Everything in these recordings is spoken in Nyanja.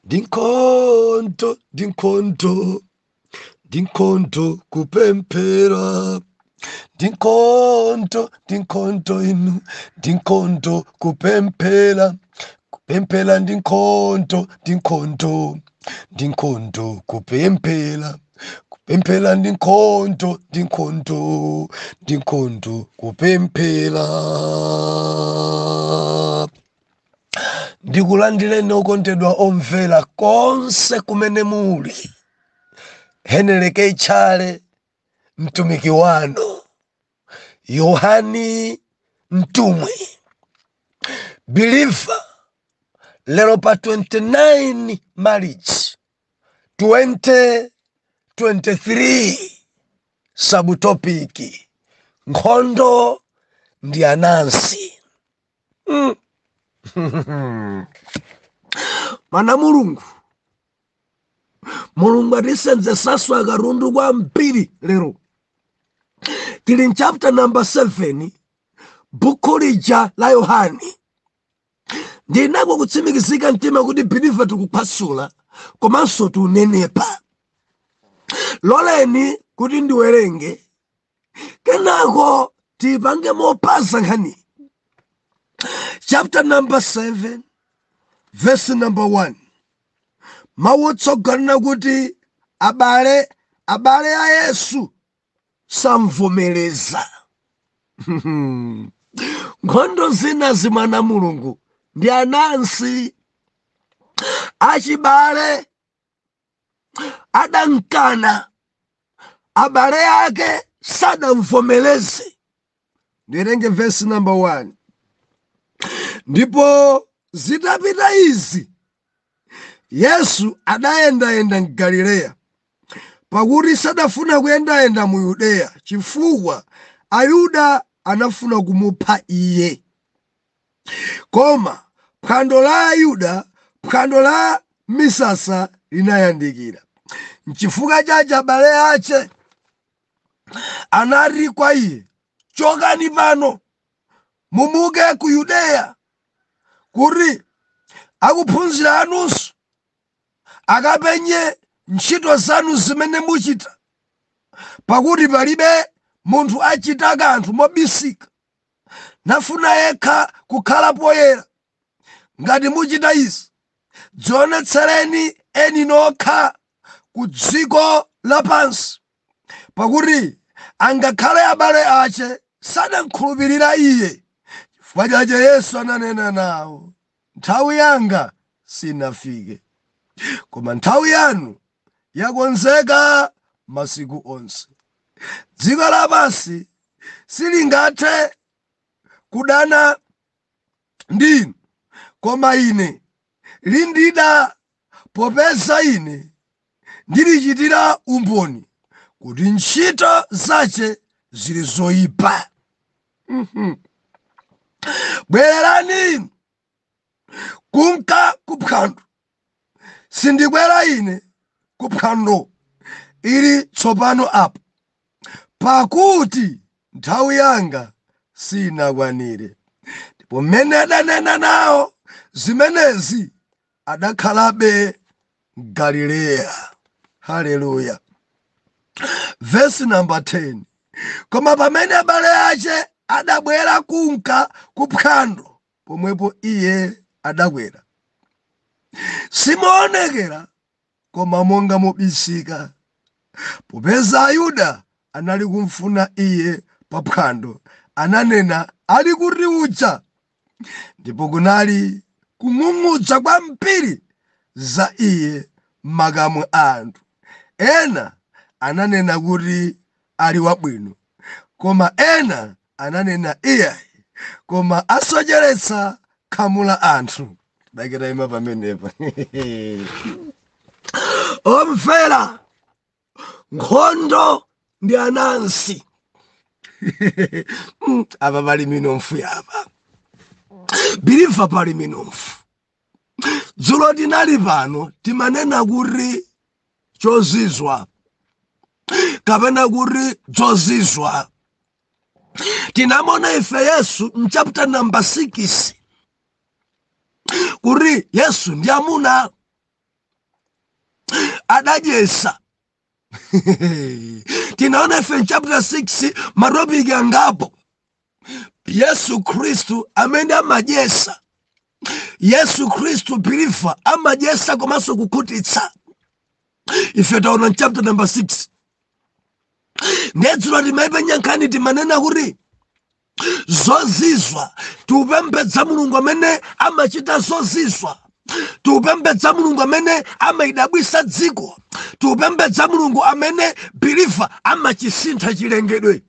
Ndi nkhondo, ndi nkhondo, ndi nkhondo kupemphera. Ndi nkhondo, ndi nkhondo inu, ndi nkhondo kupemphera. Kupemphera ndi nkhondo, ndi nkhondo, ndi nkhondo kupemphera. Kupemphera ndi nkhondo, ndi nkhondo, ndi nkhondo kupemphera. Ndikulandireni okondedwa omvera konse kumene muli. Henry K. Tchale, mtumiki wanu, Yohani Mtumwi, believer, lero pa 29 March 2023, subtopic nkhondo ndi anansi. Mana Mulungu, Mulungu atisenzesaso akatundu kwambiri lero. Tili chapter number 7, buku lija la Yohani. Ndinako kutsimikizika mtima kuti believer tikuphwasula komanso tiunenepa. Loleni kuti ndiwerenge, kenako tipange mopaza nkhani. Chapter number 7, verse number 1. Mawu otsogolera kuti abale a Yesu samvomereza. Nkhondo zina zimwana Mulungu ndi anansi achibale adankana, abale ake sadamvomereze. Ndiwerenge verse number 1. Ndipo zitapita izi, Yesu adayendayenda m'Galileya, pakuti sadafuna kuyendayenda mu Yudeya, chifukwa Ayuda anafuna kumupha iye. Koma phwando la Ayuda, phwando la misasa linayandikira. Nchifukwa chache abale ache anati kwa iye, chokani pano, mumuke ku Yudeya, kuti akuphunzira anunso akapenye ntchito zanu zimene muchita, pakuti palibe munthu achita kanthu mobisika, nafuna yekha kukhala poyera. Ngati muchita izi, dzionetsereni eni nokha ku dziko lapansi, pakuti angakhale abale ache sadankhulupirira iye. Chifukwa chache Yesu ananena nawo, nthawi yanga sinafike, koma nthawi yanu yakonzeka masiku onse. Dziko lapansi silingathe kudana ndi inu, koma ine lindida, popeza ine ndilichitira umboni kuti ntchito zache zili zoyipa. Bwererani inu kunka kuphwando, sindikwera ine kuphwando ili tsopano apo, pakuti nthawi yanga sinakwanire. Ndipo mmene adanena nawo zimenezi, adakhalabe Galileya. Haleluya. Verse number 10. Koma pamene abale ache adabwera kunka kuphwando, pomwepo iye adakwera, simaonekera koma monga mobisika, popeza Ayuda anali kumfuna iye paphwando, ananena, ali kuti uja? Ndipo kunali kung'ung'udza kwambiri za iye m'makamu a anthu. Ena ananena kuti ali wabwino, koma ena ananena iyayi, koma asocheretsa khamu la anthu. Dakitayima pamenepa. Omvera, nkhondo ndi anansi. Apa pali minofu, apa believer pali minofu. Dzulo tinali pano timanena kuti chozizwa kapena kuti zozizwa. Tinamona ife Yesu mchapter number 6 kuti Yesu ndi amuna. Adadyesa. Tinaona ife chapter 6 matopiki angapo. Yesu Khristu amene amadyesa, Yesu Khristu, believer, amadyesa komanso kukhutitsa. Ife taona chapter number 6. Ndiye dzulo timayipenya nkhani, timanena kuti zozizwa, tiupembedza Mulungu amene amachita zozizwa, tiupembedza Mulungu amene amayidabwisa dziko, tiupembedza Mulungu amene, believer, amachisintha chilengedwe.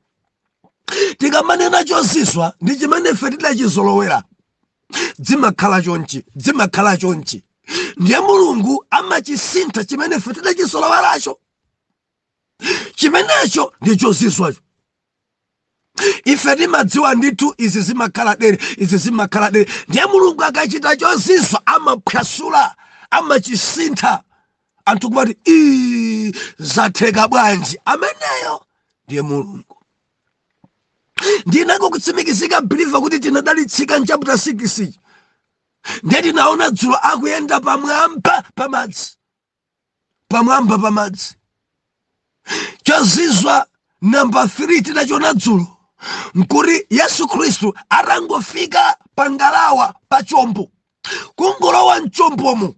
Tikamanena chozizwa, ndi chimene ife tidachizolowera, dzimakhala chonchi, dzimakhala chonchi. Ndiye Mulungu amachisintha chimene ife tidachizoloweracho, chimenecho ndi chozizwacho. Ife timadziwa ndithu izi zimakhala dere, izi zimakhala dere. Ndiye Mulungu akachita chozizwa amaphwasula, amachisintha, anthu kumati, "Ii, zatheka bwanji?" Ameneyo ndiye Mulungu. Ndinako kutsimikizika, believer, kuti tinadalitsika mchapter 6. Ndiye tinaona dzulo akuyenda pamwamba pamadzi, pamwamba pamadzi. Chozizwa namba 3 tinachiona dzulo nkuti Yesu Khristu atangofika pa ngalawa, pa chombo, kungolowa mchombomo,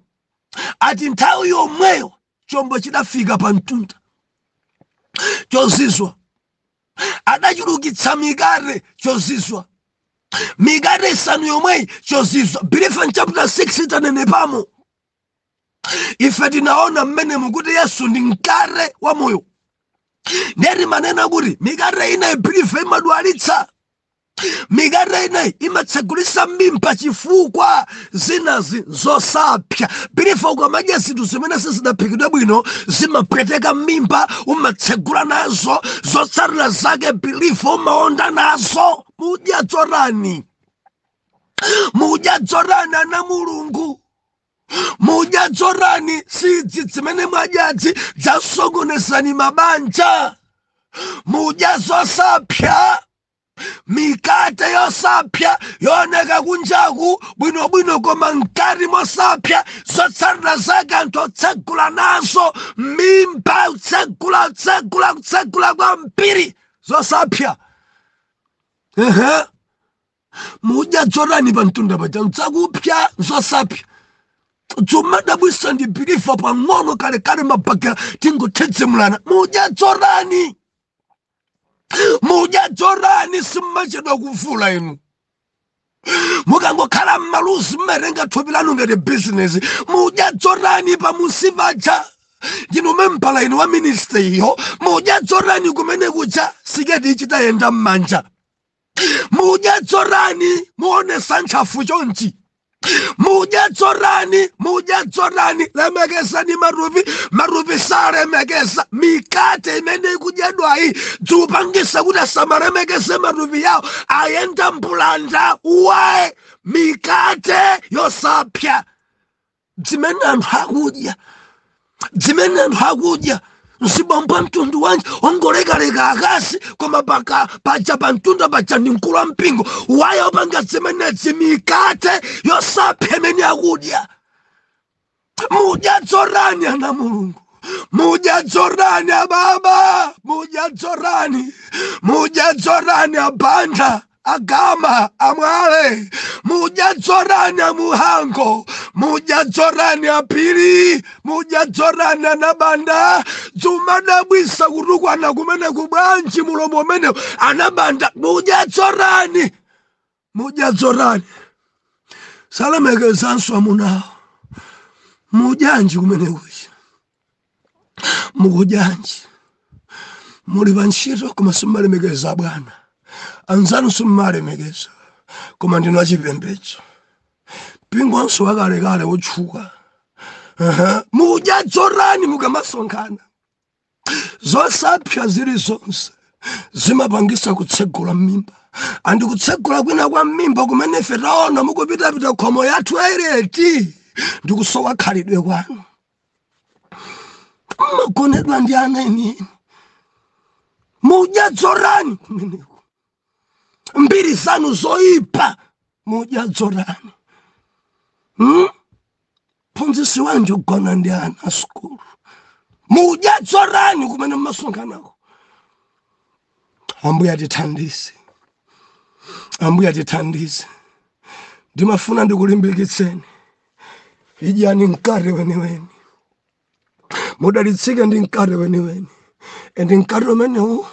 ati nthawi yomweyo chombo chidafika pa mtunda. Chozizwa, adachulukitsa mikate. Chozizwa, mikate isanu yomweyi. Chozizwa, believer, chapter 6 tanenepamo ife. Tinaona mmenemu kuti Yesu ndi mkate wa moyo. Ndeti manena kuti mikate inayi, believer, imadwalitsa, mikate inayi imatsegulitsa mimba, chifukwa zinazi zosapsa. Believer, ukamadya zinthu zimene sizidaphikidwe bwino, zimapweteka mimba, umatsegula nazo. Zotsatira zake, believer, umaonda nazo. Mudya dzorani, mudya dzorani, ana Mulungu, mudya dzorani. Sidzi zimene mwadyazi dzasokonezani mabanja. Mudya zosapsa, mikate yosapsa, yooneka kunjaku bwinobwino koma mkati mosapsa. Zotsatira zake anthu otsegula nazo mimba, kutsegula, kutsegula, kutsegula kwambiri, zosapsa. Ehe, mudya dzorani pa mtunda paja, nzakupya, zosapsa. Zomadabwisa ndi, believer, pang'ono kalekale mabhagera tingothedzemulana. Mudya dzorani, mudya dzorani. Simmachedwa kuvula inu, mukangokhala mmaluzi mmatenga thupi lanu ngati bizinesi. Mudya dzorani pamusi paja, ndinu membala inu wa ministry iyo. Mudya dzorani kumene kuja, siketi ichitayenda m'manja. Mudya dzorani, muonesa ntchafu chonchi. Mudya dzorani, mudya dzorani. Lemekezani marupi, marupi salemekeza. Mikate imene ikudyedwayi dziupangisa kuti asamalemekeze marupi yawo, ayenda mbulanda waye. Mikate yosapya zimene anthu akudya, zimene anthu akudya, mzibomba mtundu wanji ongolekaleka akazi, koma paka paja pamtunda paja ndi mkulu wa mpingo waye opanga zimenezi. Mikate yosapya imene akudya. Mudya dzorani, ana Mulungu, mudya dzorani, ababa, mudya dzorani, mudya dzorani, abanda, agama, amwale, mudya dzorani, amuhango, mudya dzorani, apiri, mudya dzorani, anabanda. Dzumadabwisa kutukwana kumene kubwanji mulomo umene anabanda. Mudya dzorani, mudya dzorani. Salemekezanso amunawo. Mudyanji kumene kuja? Mukudyanji? Muli pa ntchito koma simmalemekeza bwana anzanu, simmalemekeza, koma ndinu achipembedzo, mpingonso wakalekale wotchuka. Mudya dzorani mukamasonkhana? Zosapsa zili zonse zimapangisa kutsegula mmimba, andi kutsegula kwina kwa mmimba kumene ife taona mukupitapita khomo yathu aireti, ndikusowa khalidwe kwanu. Mmagonedwa ndi ana enieni. Mudya dzorani kumeneko? Mbiri zanu zoipa, mudya dzorani? Mphunzitsi wanji ugona ndi ana a sukulu? Mudya dzorani kumene mmasonkhanako? Ambuye atithandize, Ambuye atithandize. Ndimafuna ndikulimbikitseni, idyani mkate weniweni, mudalitsike ndi mkate weniweni. And mkate umenewu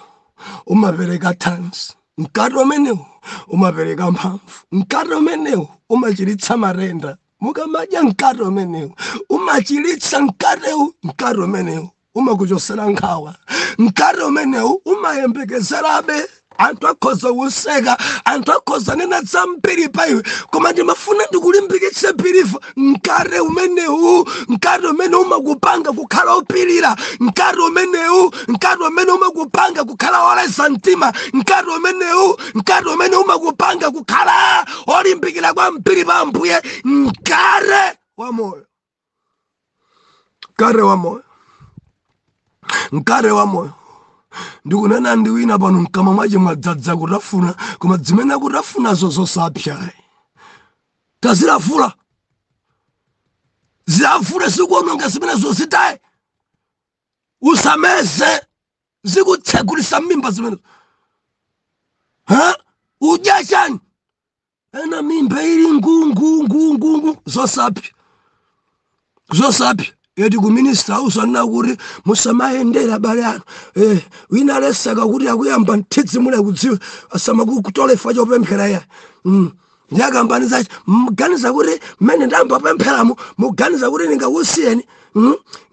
umapereka thanzi, mkate umenewu umapereka mphamvu, mkate umenewu umachiritsa matenda. Mukamadya mkate umenewu umachiritsa mkatewu, mkate umenewu umakuchosera nkhawa, mkate umenewu umayembekezerabe. Anthu akhoza kuseka, anthu akhoza nena zambiri pa iwe, koma ndimafuna ndikulimbikitse believer, mkate umenewu, mkate umene umakupanga kukhala opirira, mkate umenewu, mkate umene umakupanga kukhala oleza mtima, mkate umenewu, mkate umene umakupanga kukhala olimbikira kwambiri pa Ambuye, mkate wa moyo, mkate wa moyo, mkate wa moyo. Ndikunena ndi wina pano, mkamwa mwache mwadzadza kutafuna, koma zimene akutafunazo zosapsa. Tazilafula, zilafule, zikuononga zimenezo, zitaye, usameze, zikutsegulisa mimba zimenezo. Ha, udya chani? Ena mimba ili ngungungungungu, zosapsa, zosapsa. Eti ku minister usanena kuti musamayendera abale anu. Wina alesaka kuti akuyamba mthidzi mule kudziwa asamakutolefa chopemphera ya ndiyakambani zachi. Muganiza kuti mmene ndamba pempheramo, muganiza kuti ndingakusiyeni?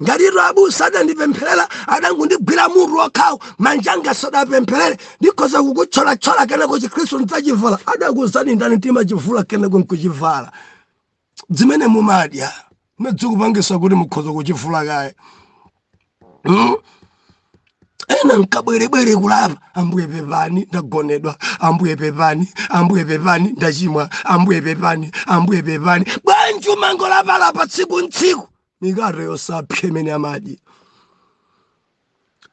Ngatitu abusa adandipempherera, adangundigwira mutu okhawo, manja anga sadapempherere, ndikhoza kukucholachola kenako chikhristu ndidzachivala. Adakuzani ndani timachivula kenako nkuchivala? Zimene mumadya medzikupangisa kuti mukhoza kuchivula kaye. Ena nkabwerebwere kulapa, Ambuye pepani, ndagonedwa, Ambuye pepani, Ambuye pepani, ndachimwa, Ambuye pepani, Ambuye pepani. Bwanji umangolapalapa tsiku ntsiku? Mikate yosapsa imene amadya.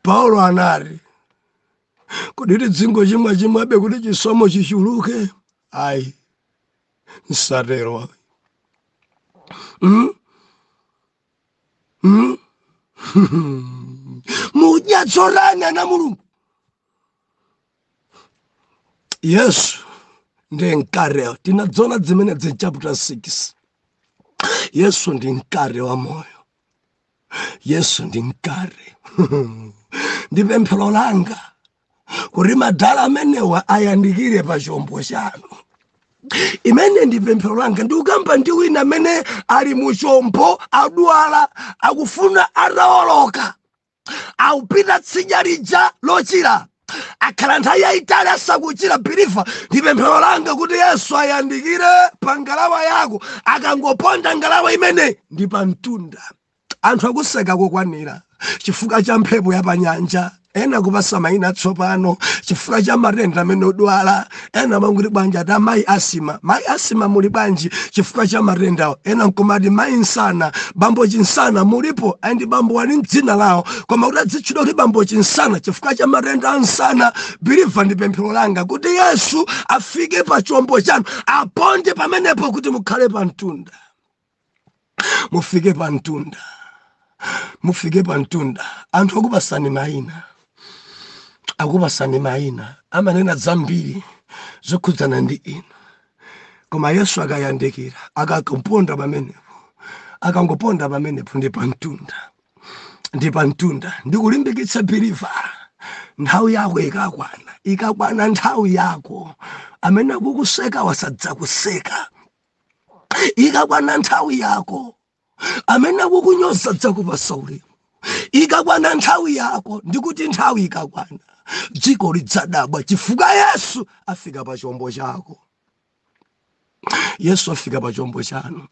Paulo anati, kodi tidzingo chimwa chimwabe kuti chisomo chichuluke? Ayi, nsatero. Mudya dzorani, ana Mulungu? Yesu ndiye mkatewo. Tinadzona zimene dzi chapter 6. Yesu ndi mkate wa moyo, Yesu ndi mkate. Ndi pemphero langa kuti madala amenewa ayandikire pa chombo chanu. Imene ndi pemphero langa. Ndikukamba ndi wina amene ali mu chombo, adwala, akufuna atawoloka, akupita tsidya lija lochira, akhala nthawi yayitali asakuchira. Believer, ndi pemphero langa kuti Yesu ayandikire pa ngalawa yako. Akangoponda ngalawa imene ndi pa mtunda, anthu akuseka kokwanira chifukwa cha mphepo ya panyanja, ena kupasa mayina tsopano chifukwa cha matenda amene odwala. Ena manguti bwanji ati amayi asima, mayi asima muli bwanji, chifukwa cha matendawo. Ena nkumati mayi nsana, bambo chinsana mulipo? Andi bambo wali mdzina lawo, koma kuti adzitchedwa kuti bambo chinsana chifukwa cha matenda a nsana. Believer, ndi pemphero langa kuti Yesu afike pa chombo chanu, aponde pamenepo kuti mukhale pa mtunda, mufike pa mtunda, mufike pa mtunda. Anthu akupasani mayina, akupasani mayina, amanena zambiri zokhudzana ndi inu, koma Yesu akayandikira, akakuponda pamenepo, akangoponda pamenepo, ndi pa mtunda, ndi pa mtunda. Ndikulimbikitsa believer, nthawi yako ikakwana, ikakwana nthawi yako, amene akukuseka wasadzakuseka. Ikakwana nthawi yako, amene akukunyoza dzakupasa ulemu. Ikakwana nthawi yako, ndikuti nthawi ikakwana, dziko lidzadabwa chifukwa Yesu afika pa chombo chako. Yesu afika pa chombo chanu.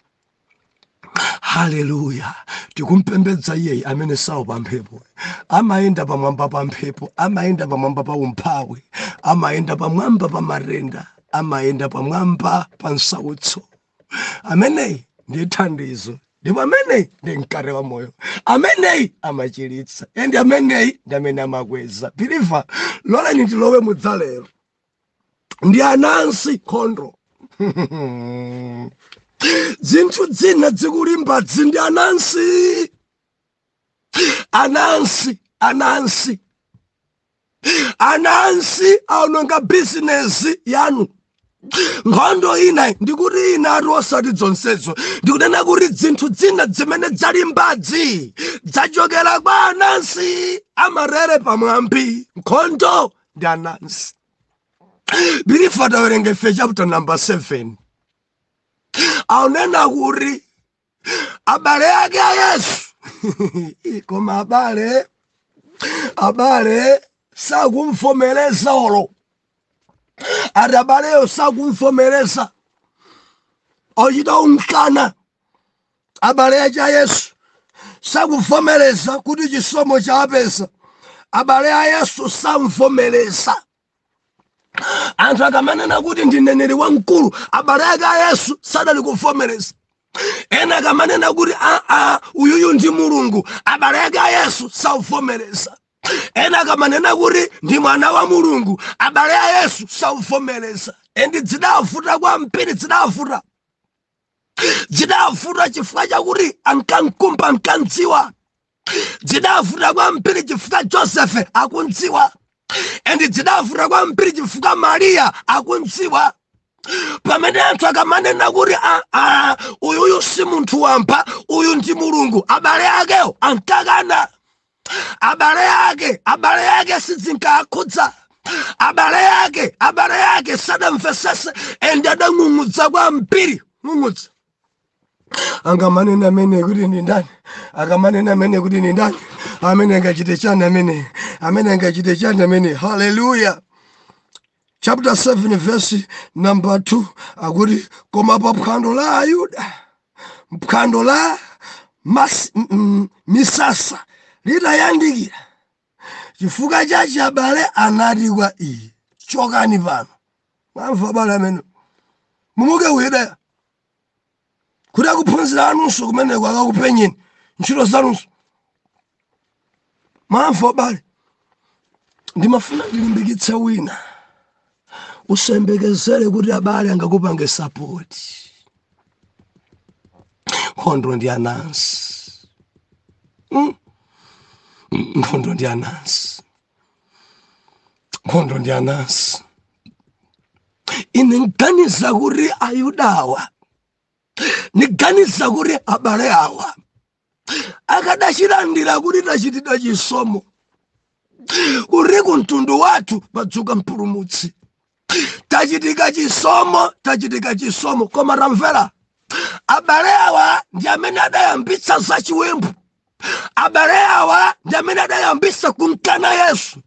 Haleluya! Tikumpembedza iyeyi amene saopa mphepo, amayenda pamwamba pa mphepo, amayenda pamwamba pa umphawi, amayenda pamwamba pa matenda, amayenda pamwamba pa msautso. Ameneyi ndiye thandizo, ndipo ameneyi ndi mkate wa moyo, ameneyi amachiritsa, and ameneyi ndi amene amakweza. Believer, loleni tilowe mudzalero ndi anansi nkhondo. Zinthu zina zikulimbazi ndi anansi, anansi, anansi, anansi aononga bizinesi yanu. Nkhondo ina, ndikuti ina ati, osati zonsezo, ndikunena kuti zinthu zina zimene zalimbazi zachokera kwa anansi. Amarere pamwambi, nkhondo ndi anansi. Believer, tawerenge ife chapter number 7. Aunena kuti abale ake a Yesu, koma abale sakumvomereza. Olo ati abaleyo sakumvomereza, ochita umkana. Abale ake a Yesu sakuvomereza kuti chisomo chapeza. Abale a Yesu samvomereza. Anthu akamanena kuti ndi mneneri wamkulu, abale ake a Yesu sadali kuvomereza. Ena akamanena kuti aa, uyuyu ndi Mulungu, abale ake a Yesu sauvomereza. Ena akamanena kuti ndi mwana wa Mulungu, abale a Yesu sauvomereza. And zidavuta kwambiri, zidavuta, zidavuta chifukwa chakuti ankankumba, ankandziwa. Zidavuta kwambiri chifukwa Josefe akundziwa, and zidavuta kwambiri chifukwa Mariya akundziwa. Pamene anthu akamanena kuti aa, uyuyu si munthu wamba, uyu ndi Mulungu, abale akewo ankakana. Abale ake sizinkakhudza. Abale ake sadamvesese, and adang'ung'udza kwambiri, ng'ung'udza. Angamanena amene kuti ndi ndani? Akamanena amene kuti ndi ndani? Amene angachite chani? Amene angachite chani amene? Haleluya! Chapter 7 verse number 2 akuti, koma pa phwando la Ayuda, phwando la misasa litayandikira, chifukwa chachi abale anati kwa iye, "Chokani pano." Mwamva abale amene, "Mumuke ku Yudeya, kuti akuphunzira anunso kumeneko akakupenyeni ntchito zanunso." Mwamva abale? Ndimafuna ndilimbikitse wina: usayembekezere kuti abale angakupange support. Nkhondo ndi anansi. Nkhondo ndi anansi, nkhondo ndi anansi. Ine nganiza kuti Ayudawa, niganiza kuti abale awa akadachilandira kuti tachitidwa chisomo, kuti kumtundu wathu padzuka mpulumutsi, tachitika chisomo, tachitika chisomo. Koma tamvera, abale awa ndi amene adayambitsa zachiwembu. Abale awa ndi amene adayambitsa kumkana Yesu.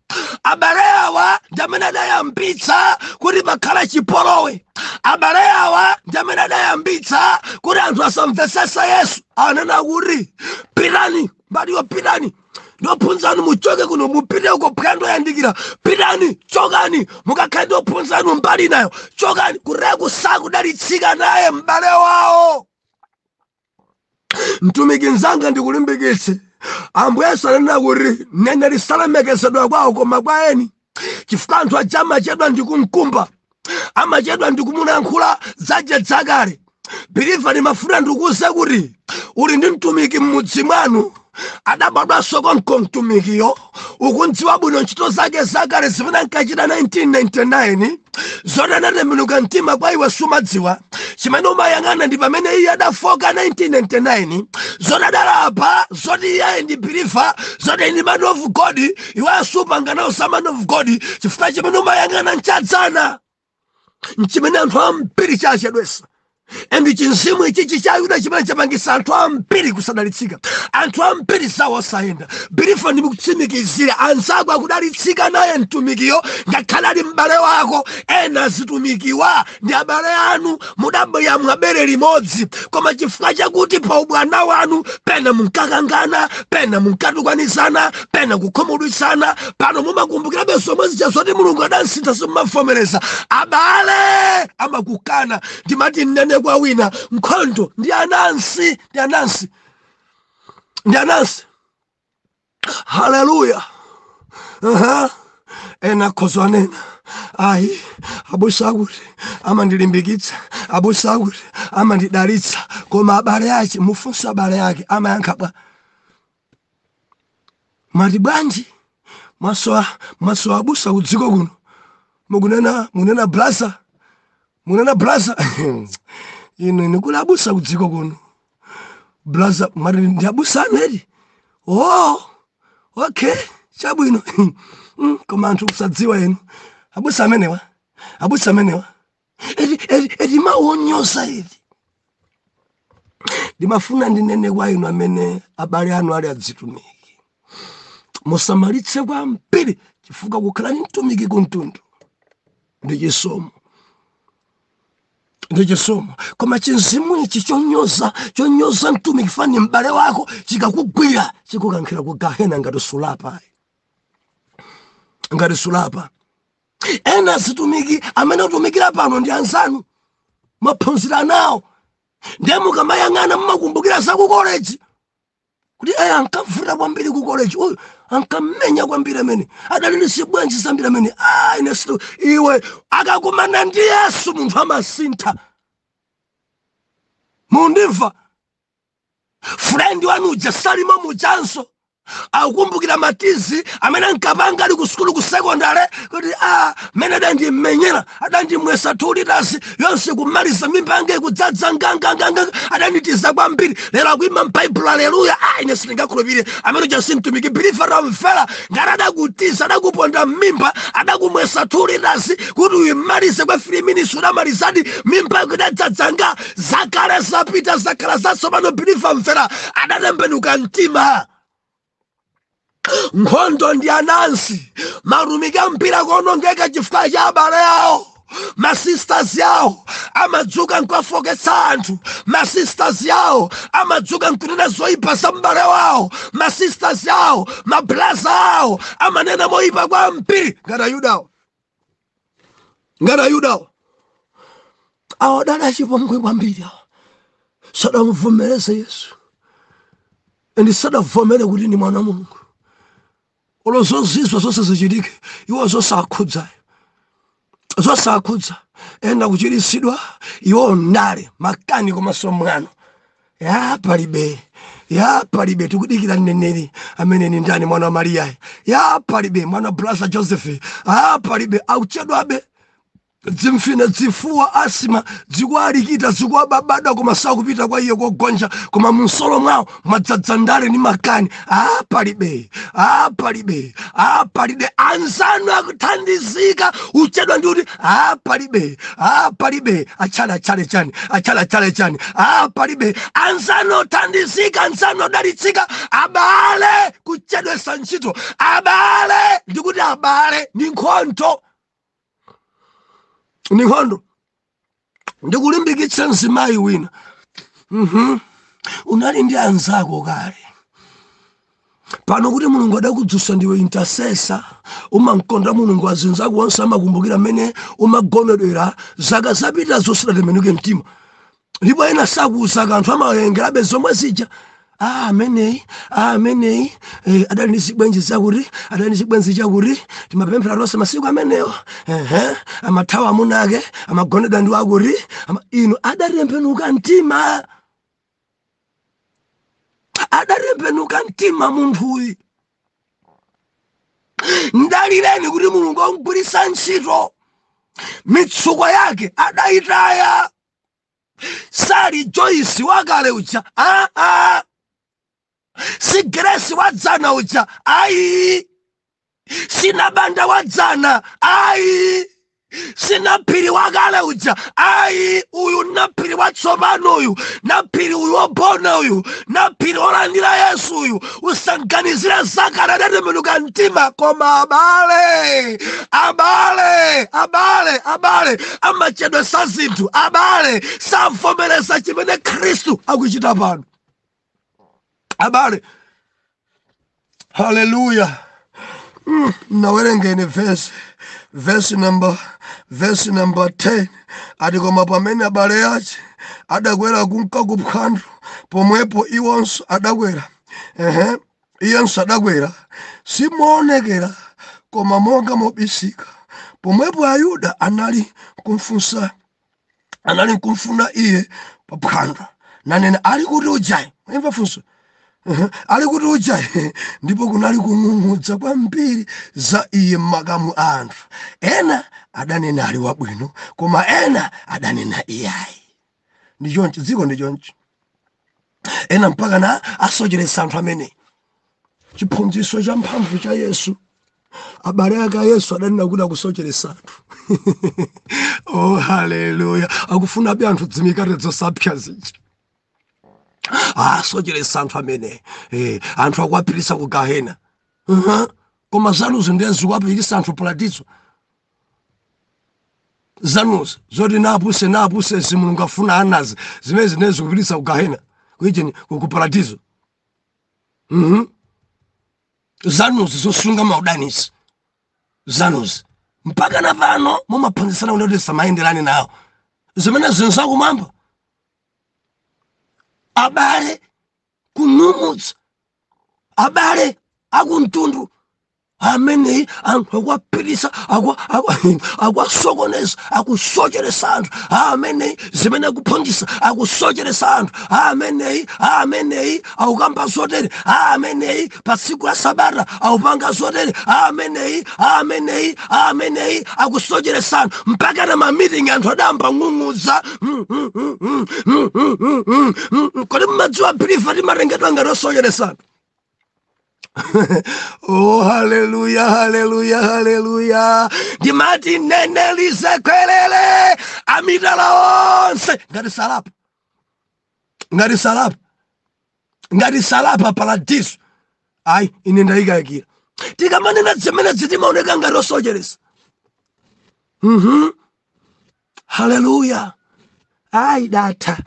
Abale awa ndi amene adayambitsa kuti pakhala chipolowe. Abale awa ndi amene adayambitsa kuti anthu asamvesesa Yesu. Anena kuti, "Pitani mbaliyo, pitani ndophunzanu, muchoke kuno, mupite uko, phwando yandikira. Pitani, chokani, mukakhale ndophunzanu mbali nayo, chokani." Kureku sakudalitsika naye m'bale wawo. Mtumiki mzanga, ndikulimbikitse. Ambuye Yesu ananena kuti mneneri salemekezedwa kwawo koma kwa eni, chifukwa anthu aja amachedwa ndikumkumba, amachedwa ndikumulankhula zaje dzakale. Believer, ndimafuna ndikuwuze kuti uli ndi mtumiki m'mudzi mwanu, adabadwanso konko. Mtumikiyo ukundziwa bwino ntchito zake zakale zimene ankachita 1999, zoti anatembenuka mtima kwa iwe sumadziwa. Chimene umayang'ana ndi pamene iye adafoka 1999, zoti adalapa, zoti iye ndi believer, zoti ndi man of God. Iwe asupanga nawo sa man of God, chifukwa chimene umayang'ana nchadzana, nchimene anthu ambiri chachedwesa. And chinzimu ichichi cha Yuda chimene chapangisa anthu ambiri kusadalitsika, anthu ambiri zawo osayenda. Believer, ndikutsimikizira, anzako akudalitsika naye mtumikiyo ngakhale ali m'bale wako. Ena zitumikiwa ndi abale anu, mudabwera bere limodzi, koma chifukwa chakuti pa ubwana wanu pena munkakangana, pena munkatukwanizana, pena kukhumudwitsana, pano mumakumbukirabe zomwe zija zoti Mulungu adansintha, simumavomereza. Abale amakukana. Ndimati nnene kwa wina, nkhondo ndi anansi, ndi anansi, ndi anansi. Haleluya! Aha. Ena akhoza anena, Ayi, abusa akuti amandilimbikitsa, abusa akuti amandidalitsa, koma abale ake, mufunsa abale ake amayankha bwa? Mwati bwanji? Mwasowa, mwasowa abusa kudziko kuno. Mukunena, munena blaza, munena blaza. Ino ine kuli abusa kudziko kuno. Blaza, mwati ndi abusa aneti? Oh, okay, chabwino. Koma anthu kusadziwa inu. Abusa amenewa, abusa amenewa eti, eti, eti, mawu onyoza eti. Ndimafuna ndinene kwa inu amene abale anu ali adzitumiki, musamalitse kwambiri, chifukwa kukhala ndi mtumiki kumtundu ndi chisomo, ndi chisomo. Koma chinzimu ichi chonyoza, chonyoza mtumiki fani m'bale wako, chikakugwira chikukankhira ku gahena ngati sulapa, ngati sulapa. Ena azitumiki amene utumikira pano ndi anzanu, mwaphunzira nawo, ndiye mukamayang'ana mmakumbukira za ku college kuti aya ankavuta kwambiri ku college, uyu ankamenya kwambiri, amene adali zibwenzi zambiri amene. Ah, ine situ iwe. Akakumana ndi Yesu munthu amasintha. Mundimva? Friend wanuja salimo mujanso, akukumbukira matizi amene ankapanga ali ku sukulu ku sekondale, kuti a mene adandimmenyera, adandimwesa 2 liters yonse kumaliza, mimba yange ikudzadza nganganganga, adanditiza kwambiri. Lero akuima m'Baibulo, aleluya. A, ine sindingakhulupirire, amene uja simtumiki. Believer, tamvera, ngati adakutiza, adakuponda m'mimba, adakumwesa 2 liters kuti uyimalize kwa 3 minutes, udamalizadi, mimba yako idadzadza nga, zakale zapita, zakhala zatsopano. Believer, mvera, adatembenuka mtima. Nkhondo ndi anansi. Marumiki ampira kuonongeka chifukwa cha abale awo, masisters yawo amadzuka nkuwafoketsa anthu, masisters yawo amadzuka nkunena zoyipa za m'bale wawo, masisters yawo, mablaza awo amanena moyipa kwambiri ngati Ayudawo, ngati Ayudawo. Awo adali achipongwe kwambiri awo, sadamuvomereze Yesu and sadavomere kuti ndi mwana wa Mulungu. Olo zozizwa zonse zichitike, iwo zosakhudzayo, zosakhudza. Ena kuchiritsidwa, iwo ndale, makani komanso mwano. Ya palibe, ya palibe, tikudikira mneneri amene ni ndani? Mwana wa Mariya? Ya palibe. Mwana wa brother Joseph? Ah, palibe, akuchedwabe. Dzimfine, dzifuwa, asima zikualikita, zikuababada, koma sakupita kwa iye kogonja. Koma munsolo mwawo mwadzadza ndale ndi makani. A palibe, a palibe, a palibe. Anzanu akuthandizika, uchedwa ndi kuti a palibe, a palibe, achale, achale chani, achale, achale chani, a palibe. Anzanu othandizika, anzanu odalitsika, abale kuchedwesa ntchito. Abale, ndikuti abale ndi nkhondo, ndi nkhondo. Ndikulimbikitsa mzimayi wina, Unali ndi anzako kale, pano kuti Mulungu adakudzutsa, ndiwe intercessor, umankonda Mulungu. Azinzako onse amakumbukira mmene umagonedwera zaka zapita, zosadatembenuke mtima, ndipo ena sakuuza kanthu, amayengerabe zomwe zija. Ah, ameneyi, ah, ameneyi, adali ndi zibwenzi zakuti, adali ndi chibwenzi chakuti, timapemphera tonse masiku amenewo, ehe, amathawa amuna ake, amagonedwa ndi wakuti inu. Adatembenuka mtima, adatembenuka mtima munthuyi. Ndalireni kuti Mulungu amugwiritsa ntchito. Mitsuko yake adayitaya, sali Joyce wakale uja, ah, ah. Si Grace wadzana uja, ayi. Sinabanda wadzana, ayi. Sinaphiri wakale uja, ayi. Uyu naphiri watsopano uyu, naphiri uyu wobona uyu, naphiri wolandira Yesu uyu. Usaganizire zakale, adatembenuka mtima. Koma abale, abale, abale, abale amachedwesa zinthu, abale savomereza chimene Khristu akuchita pano, abale. Haleluya. Nawerengeni verse number 10. Ati, koma pamene abale ache adakwera kunka kuphwando, pomwepo iwonso adakwera, ehe, iyenso adakwera, simoonekera koma monga mobisika. Pomwepo Ayuda anali kumfunsa, anali kumfuna iye paphwando, nanena, "Ali kuti ujayi?" Imva funso. "Ali kuti ujayi?" Ndipo kunali kung'ung'udza kwambiri za iye m'makamu a anthu. Ena adanena, "Ali wabwino," koma ena adanena, "Iyayi." Ndi choncho, dziko ndi choncho. Ena mpaka na asocheretsa anthu amene chiphunzitso cha mphamvu cha Yesu, abale ake a Yesu adanena kuti akusocheretsa anthu. Oh, haleluya! Akufunabe anthu dzimikate zosapsa zija. Asocheretsa anthu amene anthu akuwapirisa ku gahena. Koma zanuzo ndiye zikuwapirisa anthu paradizo. Zanuzo zoti napuse napuse si Mulungu afuna anazi, zimene zine zikupitisa ku gahena, kuicheni ku paradizo. Zanuzi zosunga maudanisi zanuzi, mpaka na pano mumaphunzitsana kuti samayenderani nawo, zimene zinzakumwamba. Abale kung'ung'udza, abale akumtundu ameneyi, anthu akuwapirisa, akuwasokoneza, akusocheresa anthu ameneyi. Zimene akuphunzitsa, akusocheresa anthu ameneyi. Ameneyi akukamba zotere, ameneyi pa tsiku la Sabata akupanga zotere, ameneyi, ameneyi, ameneyi akusocheresa anthu. Mpaka na mamitingi anthu adamba ng'ung'udza. Kodi mmadziwa, believer, timatengedwa ngati osocheresa anthu? Oh, haleluya, haleluya, haleluya! Ndimati nenelize kwelele amitala onse ngati salapa, ngati salapa, ngati salapa paradiso. Ayi, ine ndayikayikira. Tikamanena zimene zitimaoneka ngati osocheresa. Haleluya! Ayi, idatha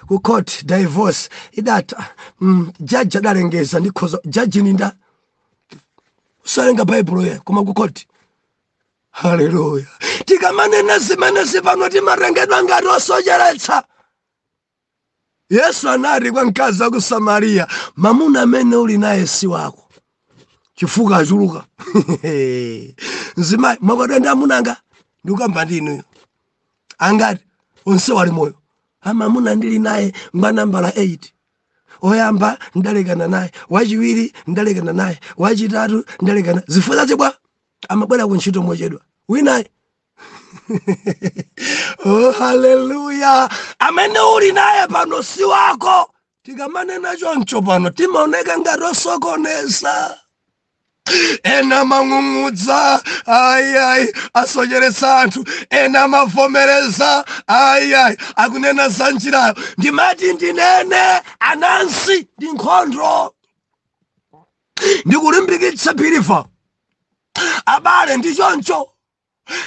ku court divorce idatha. Jaji adalengeza, ndikhoza jaji ninda usalenga Baibulo ye, koma ku court. Haleluya! Tikamanena zimene zipano timatengedwa ngati osocheretsa. Yesu anati kwa mkazi wa ku Samariya, "Mamuna amene uli naye si wako, chifukwa achuluka." Mzimayi, mwakwatwa ndi amunanga, ndikukamba ndi inuyo, angati? Onse wali moyo? Amamuna ndili naye ngwa nambala 8. Oyamba ndalekana naye, wachiwiri ndalekana naye, wachitatu ndalekana. Zifukwa zachibwa, amabwera kuntchito mochedwa. Winayi. Oh, haleluya! Amene uli naye pano si wako. Tikamanena choncho pano timaoneka ngati osokoneza. Ena mang'ung'udza, ayi ayi, asocheretsa anthu. Ena mavomereza, ayi ayi, akunena za njirayo. Ndimati ndinene, anansi, ndi nkhondo. Ndikulimbikitsa believer, abale, ndi choncho.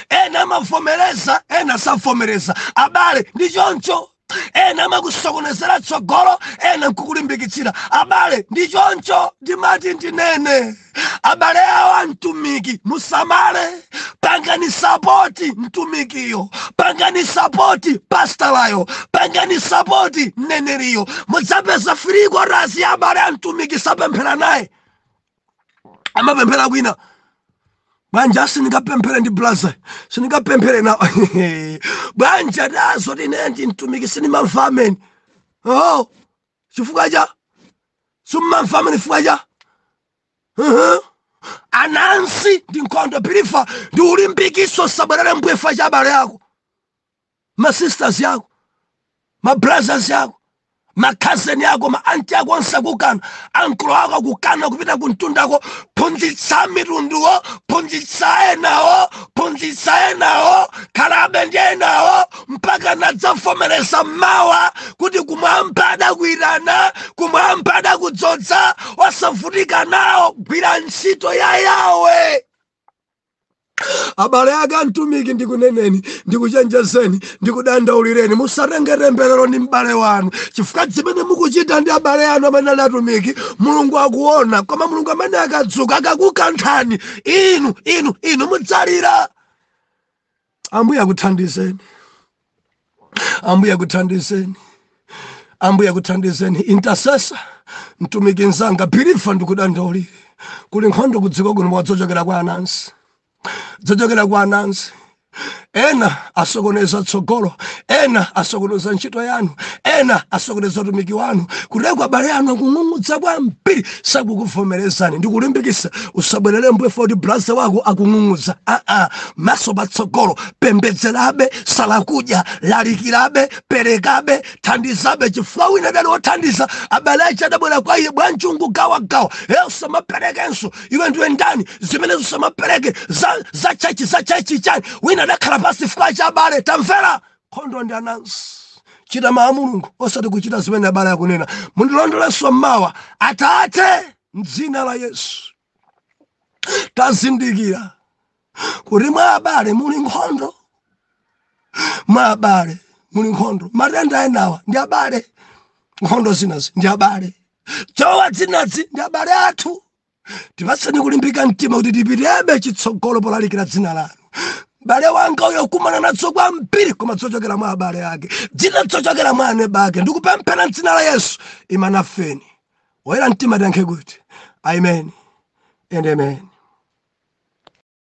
Ena amavomereza, ena savomereza. Abale, ndi choncho. Ena amakusokonezera tsogolo, ena nkukulimbikitsira. Abale, ndi choncho. Ndimati ndinene, abale awa mtumiki, musamale. Pangani support mtumikiyo, pangani support pastalayo, pangani support mneneriyo. Mudzapeza 3/4 ya abale a mtumiki sapemphera naye, amapemphera kwina. Bwanja sindingapemphere ndi blaza, sindingapemphere na bwanja tazo tine ndi mtumiki, sindimamva ameni. Oh, chifukwa cha simmamva ameni, chifukwa cha. Anansi ndi nkhondo. Believer, ndi ulimbikiso, sabwerere mbwefa cha abale ako, ma sisters yako, ma brothers yako, ma cousin yako, ma auntie ako, onse akukana, ankolo ako akukana kupita kumtundako. Phunzitsa mitunduwo, phunzitsa enawo, phunzitsa enawo, khalabe ndi enawo mpaka nadzavomereza mawa kuti kumwamba adakwirana, kumwamba adakudzodza. Osavutika nawo, gwira ntchito ya Yawe. Abale ake amtumiki, ndikuneneni, ndikuchenjezeni, ndikudandaulireni, musatenge temberero ndi m'bale wanu, chifukwa zimene mukuchita ndi abale anu amene ali atumiki, Mulungu akuona. Koma Mulungu amene akadzuka akakukanthani inu, inu, inu mudzalira. Ambuye akuthandizeni, Ambuye akuthandizeni, Ambuye akuthandizeni. Intercessor, mtumiki mzanga, believer, ndikudandaulire, kuli nkhondo kudziko kuno mwadzochokera kwa anansi. Zochokera kwa anansi. Ena asokoneza tsogolo, ena asokoneza ntchito yanu, ena asokoneza utumiki wanu. Kuteko abale anu akung'ung'udza kwambiri, sakukuvomerezani. Ndikulimbikisa usabwerere mbuye foti brother wako akung'ung'udza. Aa, maso patsogolo, pembedzerabe, salakudya, lalikirabe, perekabe, thandizabe, chifukwa wina dali wothandiza abale ache adabwera kwa iye, bwanji ungugawagawa? E, usamaperekenso iwe, ndiwe ndani? Zimenezo usamapereke za church, za church chani? Wina adakhala pasi chifukwa cha abale. Tamvera, nkhondo ndi anansi. Chita mawu a Mulungu, osati kuchita zimene abale akunena. Mundilondolenso mmawa. Atate, mdzina la Yesu, tazindikira kuti mwa abale muli nkhondo, mwa abale muli nkhondo. Matenda enawa ndi abale, nkhondo zinazi ndi abale, zowawa zinazi ndi abale athu. Tipatseni kulimbika mtima kuti tipitebe chitsogolo polalikira dzina lanu. Bale wanga uyo kumana nazo kwambiri, koma zochokera mwa abale ake, dzina zochokera mwa aneba ake. Ndikupemphera mdzina la Yesu, imanafeni woyera mtima tiyankhe kuti amen and amen.